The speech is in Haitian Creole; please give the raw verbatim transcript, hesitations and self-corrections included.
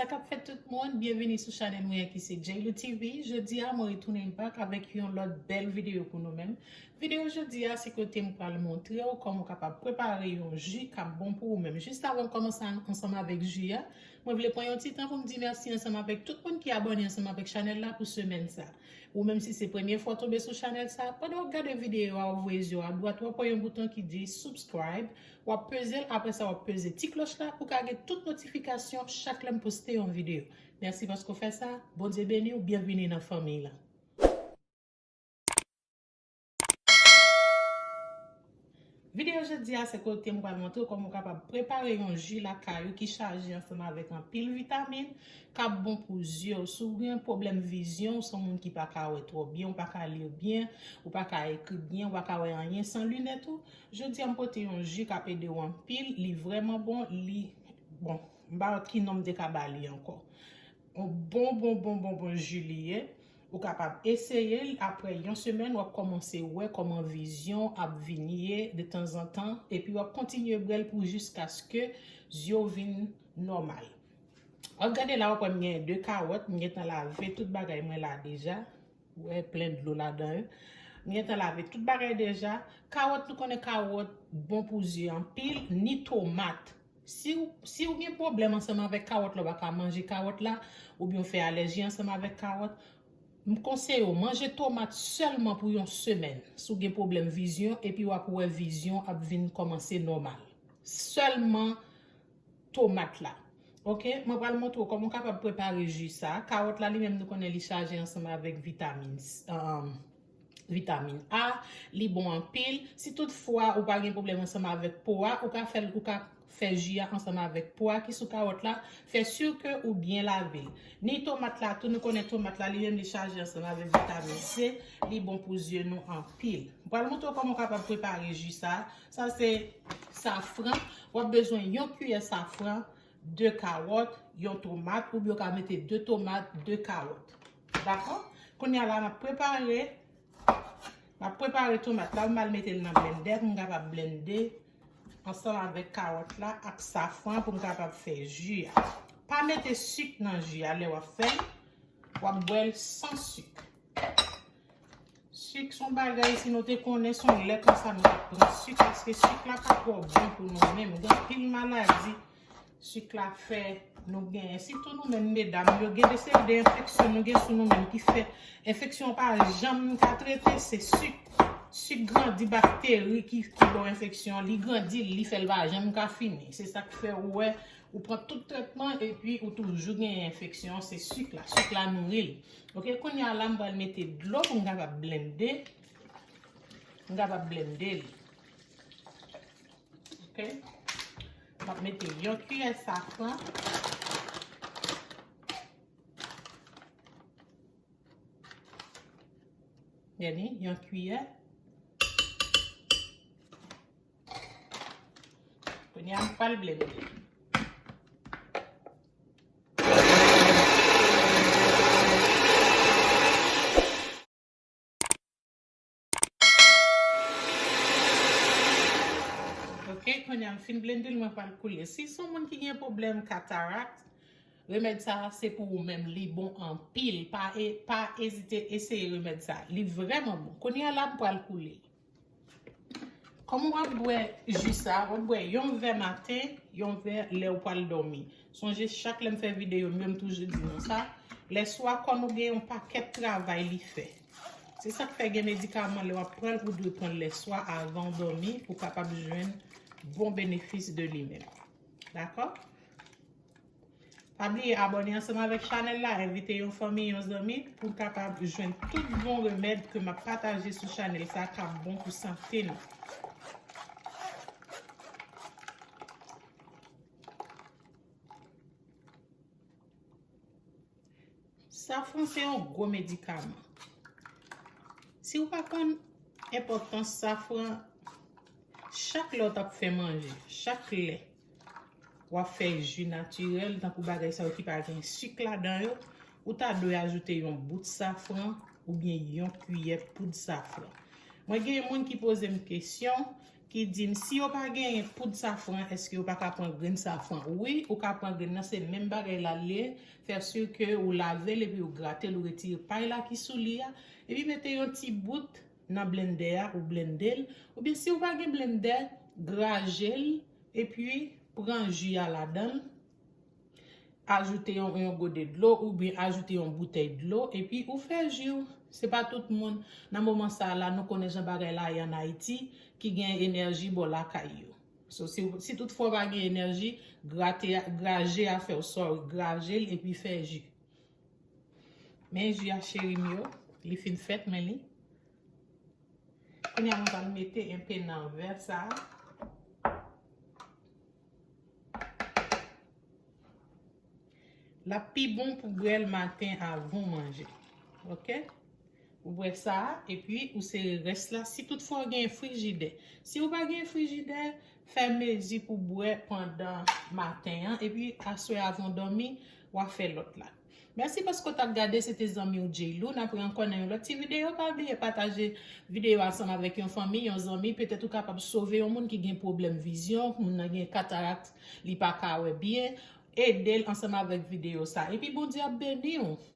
Sa k ap fèt tout moun, byenvini sou chanèl mwen an ki se J L U T V. Jodi a, mwen retounen back avèk yon lòt bèl videyo pou nou menm. Videyo jodi a, se kote m pral montre w kòman w kapab prepare yon ji k ap bon pou ou menm. Jis avan m kòmanse an-, ansanm avèk ji a, mwen vle pran yon ti tan pou m di mèsi ansanm avèk tout moun ki abòne ansanm avèk chanèl la pou semèn sa. Ou menm si se premye fwa w tonbe sou chanèl sa, pandan w ap gade videyo a, ou voye zye w adwat, w ap wè yon bouton ki di subscribe. W ap peze l, apre sa w ap peze ti klòch la pou w ka gen tout notifikasyon chak lè m poste yon videyo. Mèsi paske w fè sa. Bondye beni w, byenvini nan fanmiy la. Videyo jodi a, se kote m pral montre w kòman w kapab prepare yon ji lakay ou ki chaje ansanm avèk anpil vitamin, k ap bon pou zye w. Si w gen pwoblèm vizyon, ou se yon moun ki pa ka wè twò byen, ou pa ka li byen, ou pa ka ekri byen, ou pa ka wè anyen san linèt ou, jodi a m pote yon ji k ap ede w anpil, li vrèman bon, li, bon, m pa wè ki non m te ka ba li ankò. Yon bon, bon, bon, bon, bon ji li ye. Ou kapab eseye l, apre yon semèn, w ap kòmanse wè kòman vizyon ap vini ye de tanzantan, epi w ap kontinye bwè l pou jiskaske zye w vin nòmal. W ap gade la, w ap wè m gen de kawòt, m gentan lave tout bagay mwen la deja. Ou wè, plen dlo ladan yo. M gentan lave tout bagay deja. Kawòt, nou konnen kawòt bon pou zye anpil, ni tomat. Si w, si w gen pwoblèm ansanm avèk kawòt la, w pa ka manje kawòt la, oubyen w fè alèji ansanm avèk kawòt, m konseye w manje tomat sèlman pou yon semèn. Si w gen pwoblèm vizyon, epi w ap wè vizyon ap vin kòmanse nòmal. Sèlman tomat la. Oke, mwen pral montre w kòman w kapab prepare ji sa. Kawòt la, li menm, nou konnen li chaje ansanm avèk vitamin, um, vitamin A, li bon anpil. Si toutfwa ou pa gen pwoblèm ansanm avèk po a, ou ka fè l, ou ka fè ji a ansanm avèk po a ki sou kawòt la. Fè si ke ou byen lave l. Ni tomat la tou, nou konnen tomat la, li menm, li chaje ansanm avèk vitamin C, li bon pou zye nou anpil. Mwen pral montre w kòman w kapab prepare ji sa. Sa se safran. W ap bezwen yon kiyè safran, de kawòt, yon tomat, oubyen w ka mete de tomat, de kawòt. Dakò? Kounye a la, m ap prepare, m ap prepare tomat la, m al mete l nan blendè pou m kapab blende ansanm avèk kawòt la ak safran pou m kapab fè ji a. Pa mete sik nan ji a lè w ap fè l, w ap bwè l san sik. Sik se yon bagay, si nou te konnen, se yon lè konsa nou t ap pran sik, paske sik la pa twò bon pou nou menm. Gen anpil maladi sik la fè nou genyen. Sitou nou menm medam, yo gen de seri de enfeksyon nou gen sou nou menm ki fè enfeksyon pa janm ka trete, se sik. Sik grandi bakteri ki, ki ba w enfeksyon, li grandi l, li fè l pa janm ka fini. Se sa k fè ou wè, ou pran tout trètman epi ou toujou genyen enfeksyon, se sik la. Sik la nouri l. Oke, kounye a la, m pral mete dlo pou m kapab blende. M kapab blende li. Oke. M ap mete yon kiyè safran. Gade, yon kiyè. Kounye a, m pral blende. Oke, kounye a m fin blende l, mwen pral koule. Si se yon moun ki gen pwoblèm katarak, remèd sa a se pou ou menm, li bon anpil. Pa e-, pa ezite eseye remèd sa a. Li vrèman bon. Kounye a la, m pral koule. Kòman w ap bwè ji sa a? W ap bwè yon vè maten, yon vè lè w pral dòmi. Sonje, chak lè m fè videyo, m menm toujou di nou sa, lèswa kò nou gen yon pakèt travay li fè. Se sa k fè gen medikaman, lè w ap pran l, ou dwe pran l lèswa avan w dòmi pou w kapab jwenn bon benefis de li menm. Dakò? Pa bliye abòne ansanm avèk chanèl la, envite yon fanmi, yon zanmi pou w kapab jwenn tout bon remèd ke m ap pataje sou chanèl sa k ap bon pou sante nou. Safran se yon gwo medikaman. Si w pa konn enpòtans safran, chak lè w t ap fè manje, chak lè w ap fè ji natirèl, tankou bagay sa yo ki pa gen sik ladan yo, ou ta dwe ajoute yon bout safran oubyen yon kiyè poud safran. Mwen gen moun ki poze m kesyon, ki di m, si yo pa genyen poud safran, èske yo pa ka pran grenn safran? Wi, ou ka pran grenn nan, se menm bagay la l ye. Fè si ke ou lave l epi ou grate l, ou retire pay la ki sou li a, epi mete yon ti bout nan blendè a ou blende l. Oubyen si ou pa gen blendè, graje l epi pran ji a ladan l. Ajoute yon, yon gode dlo oubyen ajoute yon boutèy dlo epi ou fè ji w. Se pa tout moun, nan moman sa a la, nou konnen jan bagay la ye ann Ayiti, ki gen enèji bò lakay yo. So, si, si toutfwa w pa gen enèji, grate, graje a fè w, sorry, graje l epi fè ji. Men ji a, cheri m yo, li fin fèt, men li. Kounye a, mwen pral mete enpe nan vè sa a. L ap pi bon pou bwè l maten avan w manje. Oke? Ou bwè sa a, epi ou sere rès la. Si toutfwa w gen frijidè. Si ou pa gen frijidè, fè mezi pou bwè pandan maten an, epi aswè avan w dòmi, w a fè lòt la. Mèsi paske w t ap gade, se te zanmi w J-Lou. N ap wè ankò nan yon lòt ti videyo. Pa bliye pataje videyo ansanm avèk yon fanmi, yon zanmi. Petèt ou kapab sove yon moun ki gen pwoblèm vizyon, moun nan gen katarak, li pa ka wè byen. Ede l ansanm avèk videyo sa. Epi Bondye ap beni w.